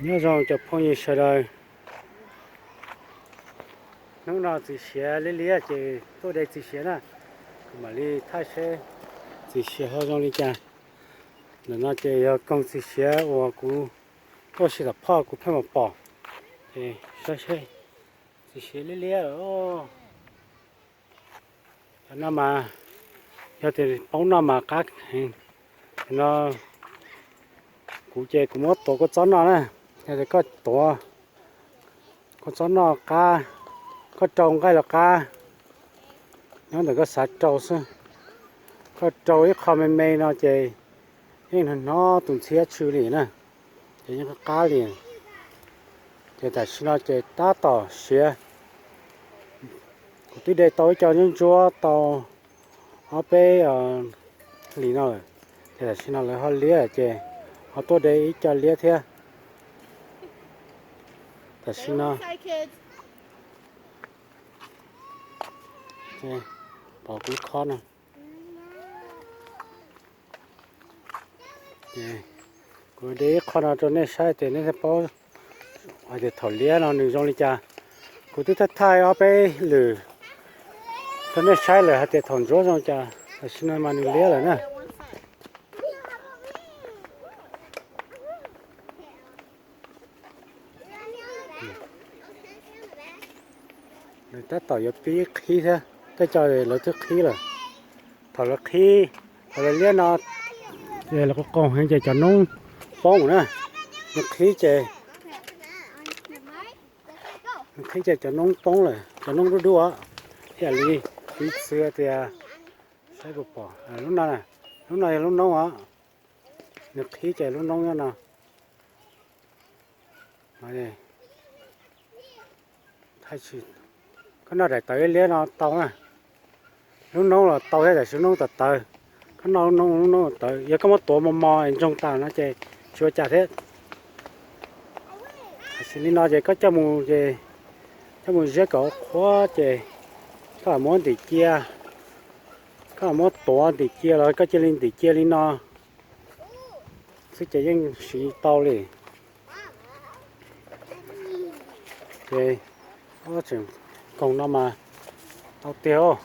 Nyob zoo cov phooj ywg sawv daws, hnub no txiv siav liab liab ces tuaj de txiv siav na, kuv mam li thaij seb txiv siav ho zoo li cas. Ntawm no ces yog koog txiv siav uas kuv tuaj sim tom phoj kuv pheej mus pom, ces saib seb txiv siav liab liab lawm. Cov no mas yog tias poob noj mas qab heev. No kuv ces kuv muab tuav kua txob noj na, yog tias koj tuav kua txob noj qab, koj rau nqaij los qab, nyob ntawm koj xav rau xwb. Koj rau ib qho me me no ces yeej hnov hnov tus ntxhiab tshwm li na, ces yeej qab qab li. Ces tam sim no ces tab tom siav, kuv twb de tau ib co ntsuab ntsuab tau ob peb hlis no lawm, ces tam sim no lawv ho liab ces ho tuaj de ib co liab thiab. Tam sim no pom kuv khob no, kuv de ib qho no rau nej saib tias nej thiaj paub hais tias thaum liab no nws zoo li cas. Kuv twb thaij thaij ob peb lwm rau nej saib lawm hais tias thaum ntsuab zoo li cas, tam sim no mas nws liab lawm na. Nws tab tom yuav pib qhib thiab, tej co lawv twb qhib lawm. Thaum lawv qhib, thaum lawv liab no, ces lawv qoos heev ces cov noob poob na. Nws qhib ces, nws qhib ces cov noob poob lawm, cov noob dub dub os. Ib yam li kuv txwv tias, saib puas pom lub no, lub no yog lub noob os. Nws qhib ces lub noob nyob no. Koj noj daim tawv liab liab no tau na. Lub noob los tau thiab, tam sim lub noob tawv tawv. Koj noj lub noob, lub noob tawv, yog koj muab tuav mos mos es ntsoog tas no ces tsis ua cas thiab. Tam sim li no ces koj coj mus ces, coj mus ziab kom qhuav ces koj muab ntim cia, koj muab tuav ntim cia los koj cia li ntim cia li no xwb ces yeej siv tau li. Ces tseem koog no mas tau tiag,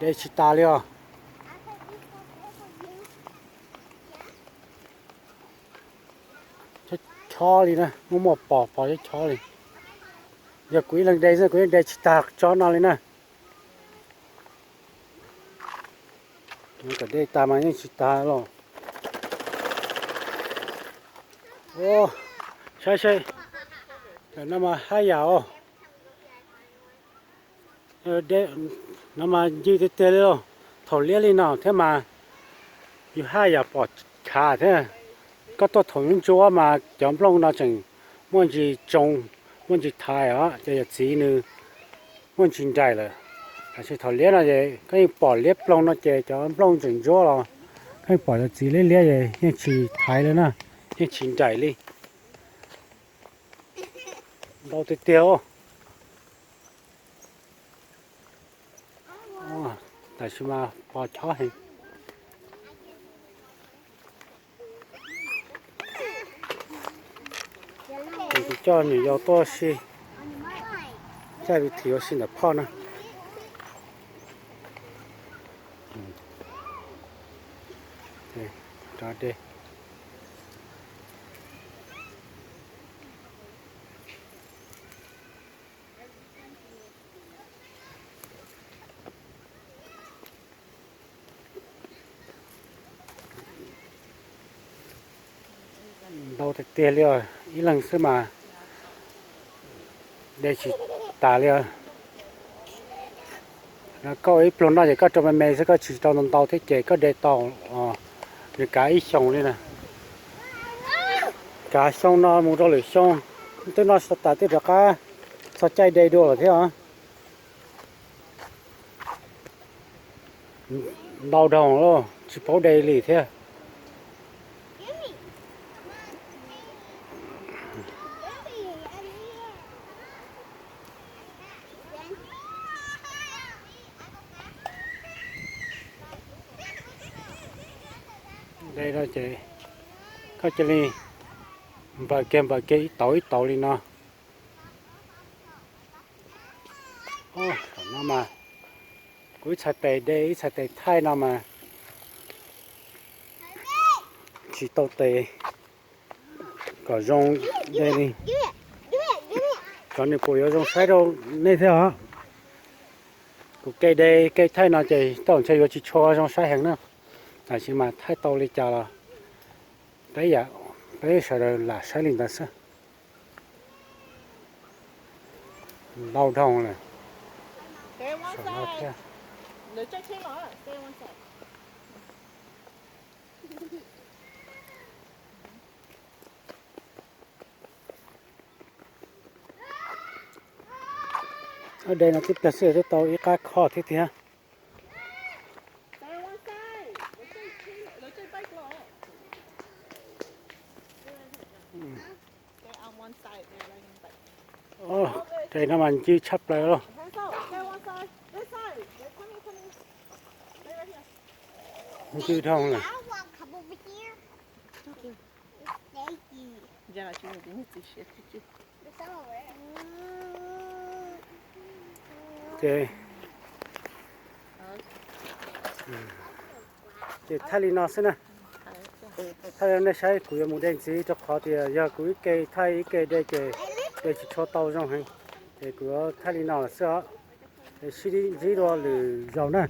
de tsis tas li os. Chob chob li na, muaj muaj pos pos chob chob li. Yog kuv ib leeg de xwb kuv yeej de tsis tas tsob no li na. Kom de tas mas yeej tsis tas los. Saib seb, no mas haj yam os. No mas ncig tiag tiag li los, thaum liab li no thiab mas yus haj yam pom khav thiab. Koj tuaj thaum ntsuab mas cov nplooj no tseem muaj ntsis tsoo, muaj ntsis thaiv os, ces yawm txiv nws muaj ntsis nraim lawm. Tab sis thaum liab no ces koj yeej pom liab ploog no ces cov nplooj tseem ntsuab los koj yeej pom yawm txiv liab liab es yeej tsis thaiv li na, yeej tsis nraim li. Ntau tiag tiag. Tam sim mas pos chob heev. Kuv coj niam yau tuaj si, coj vim thim ua si ntawm phoj na. Ntau tiag tiag li os, ib leeg xwb mas de tsis tas li os. Koj ib pluag noj ces koj rau me me xwb, koj tsis rau ntau ntau thiab ces koj de tau, nws kav ib xyoos li na. Kav xyoo no mus rau lwm xyoo, twb noj tsis tas twb rov qab txog caij de dua lawm thiab os. Ntau dhau lawm, tsis paub de li thiab. De no ces koj cia li Npaws kiag npaws kiag ib tauv ib tauv li no. Thaum no mas kuv ib txhais tes de ib txhais tes thaij no mas tsis tau tes kom zoo de li. Cov nws puas yuav zoo saib rau nej thiab os. Kuv kev de kev thaij no ces tau ntshe yuav tsis tshua zoo saib heev na, tab sis mas thaij tau li cas los peb yam, peb sawv daws lam saib li ntawd xwb. Ntau dhau lawm. Saum no thiab. Ob de no tib pliag xwb twb tau ib qab kho thiab tiag. Ces no mas ncw tshaj plaws los. Ncw dhau lawm. Ces, ces thaij li no xwb na. Thaij li nej saib, kuv yuav mus de ntxiv rau qhov tias yog kuv ib ke thaij ib ke de ces de tsis tshua tau zoo heev. Ces kuv yuav thaij li no lawm xwb os. Ces sib ntsib dua lwm zaus na.